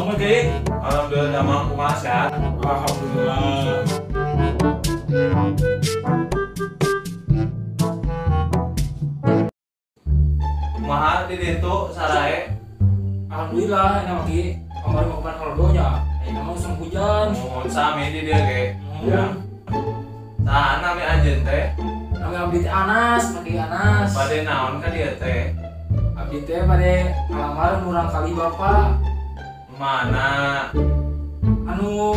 Naon Ki? Alhamdulillah damang kumaha sehat. Alhamdulillah. Kumaha di ditu sarae? Alhamdulillah enak Ki. Kamari mah kapan halodonya. Ayeuna mah usum hujan. Muhun sami di dieu ge. Ya. Saha nami anjeun teh? Nami abdi teh Anas, Pak Kiai Anas. Bade naon ka dieu teh? Abdi teh bade ngalamar murang kali Bapak. Mana? Anu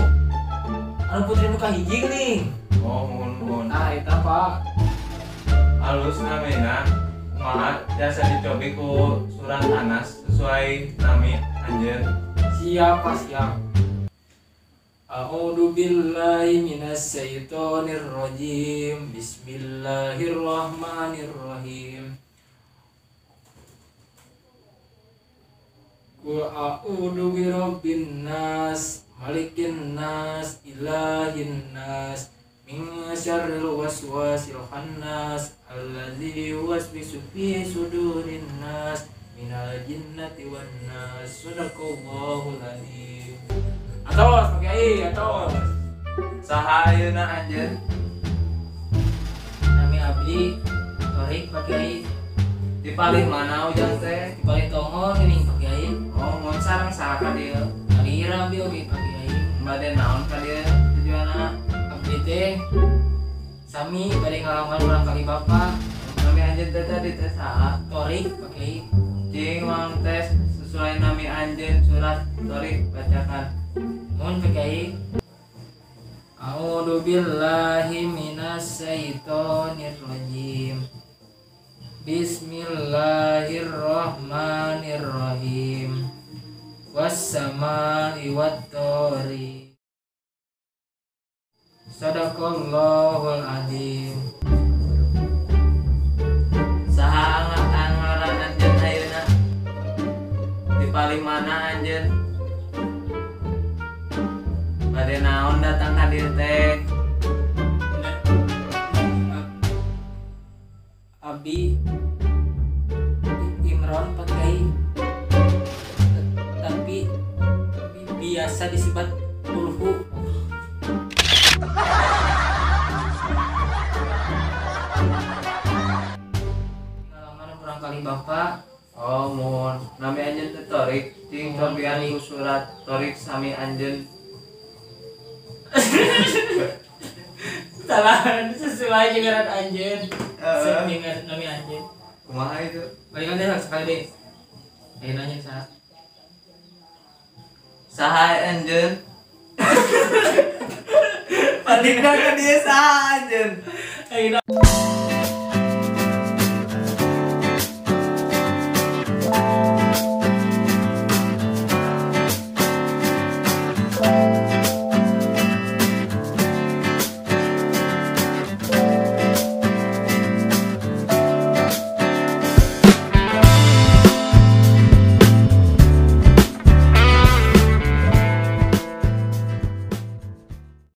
putri nu kahiji geuning. Oh, muhun-muhun. Nah, eta Pak. Alus namina. Kumaha jasa dicobi ku surat Anas sesuai nami anjeun. Siap, Pak, siap. A'udzu billahi minasyaitonir rajim. Bismillahirrahmanirrahim. Qul a'udzu birabbin nas, malikin nas, ilahin nas, min syarril waswasil khannas, allazi yuwaswisu fi sudurin nas, minal jinnati wan nas. Shadaqallahul azim. Atos, Pak Kiai, atos. Saha ayeuna anjeun? Nami abdi Torik, Pak Kiai. Di palih mana ujang teh? Di palih tonggol geuning Pak Kiai. Oh, mun sareng saha ka dieu? Alira abdi oge Pak Kiai. Bade naon ka dieu tujuanna? Abdi teh sami bade ngalamar urang kali Bapak. Nami anjeun teh tadi teh saha? Torik, Pak Kiai. Cing mang tes sesuai nami anjeun surat Torik bacakan. Mohon Pak Kiai. A'udzu billahi minasyaitonir rajim. Bismillahirrahmanirrahim. Wassama'i wat-thariq. Shadaqallahul azim. Saha ngaran anjeun ayeuna? Di paling mana anjeun? Bade naon datang ka dieu teh? Abi Imron Pak Kiai, tapi biasa disebut Ulhu. Ngalamar kurang kali Bapak. Oh, mohon. Nami anjeun teh Torik, cing cobian ku surat Torik sami anjeun. Salah, sesuai dengan anjeun. Dengan nami anjeun. Kumaha itu? Balikan deh sekali deh. Ayo nanya saha. Saha anjeun? Padina ka dieu saha anjeun? Ayo.